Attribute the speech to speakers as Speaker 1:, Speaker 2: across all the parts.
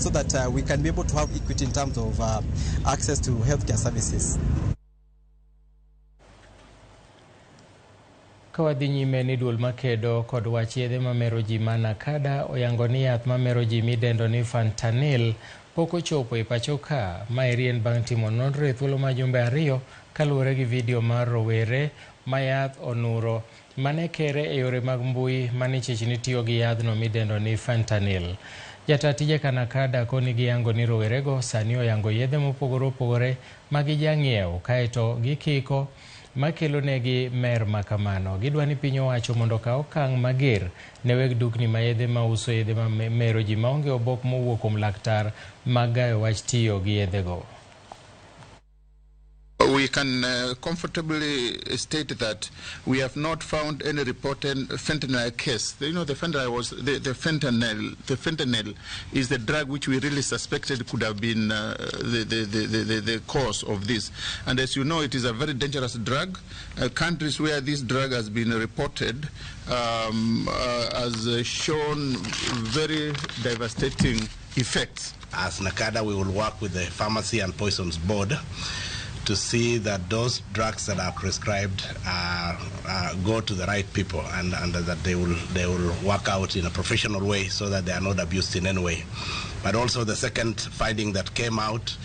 Speaker 1: so that we can be able to have equity in terms of access to healthcare services.
Speaker 2: Ka wadhi nyime ni duol makedo kod wach yedhe mamero ji ma NACADA oyango ni yath mamero ji midendo ni fentanyl pok ochopo e pacho ka. Maeri en bang' timo nonro e thuolo ma jumbe 2 kaluwore gi video mar rowere ma yath onuro mane kere e yore mag mbui mane chich ni tiyo gi yadhno midendo ni fentanyl. Jata tije ka NACADA koni giyango ni rowerego sani oyango yedhe mopogore opogore ma gijang'iewo kaeto gikiko makelo negi mer makamano. Gidwa ni piny owacho mondo okaw okang' mager ne weg dukni ma yedhe mauso yedhe mamero ji maonge obok mowuok kuom laktar mag gayo wach tiyo gi yedhego.
Speaker 3: We can comfortably state that we have not found any reported fentanyl case. You know, the fentanyl was the fentanyl. The fentanyl is the drug which we really suspected could have been the cause of this. And as you know, it is a very dangerous drug. Countries where this drug has been reported has shown very devastating effects.
Speaker 4: As NACADA, we will work with the Pharmacy and Poisons Board to see that those drugs that are prescribed go to the right people, and that they will work out in a professional way so that they are not abused in any way. But also the second finding that came out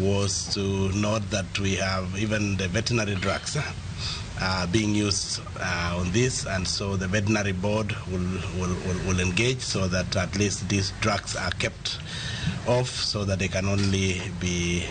Speaker 4: was to note that we have even the veterinary drugs being used on this, and so the veterinary board will engage so that at least these drugs are kept off so that they can only be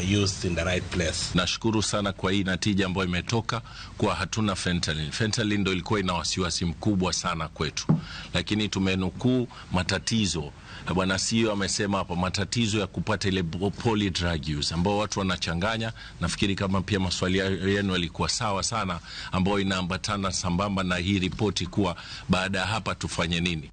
Speaker 4: used in the right place.
Speaker 5: Nashukuru sana kwa hii natija ambayo imetoka kwa hatuna fentanyl. Fentanyl ndio ilikuwa ina wasiwasi mkubwa sana kwetu, lakini tumenukuu matatizo. Bwana CEO amesema hapa matatizo ya kupata ile poly drug use ambao watu wanachanganya. Nafikiri kama pia maswali yenu yalikuwa sawa sana, ambao inaambatana sambamba na hii ripoti kuwa baada ya hapa tufanye nini.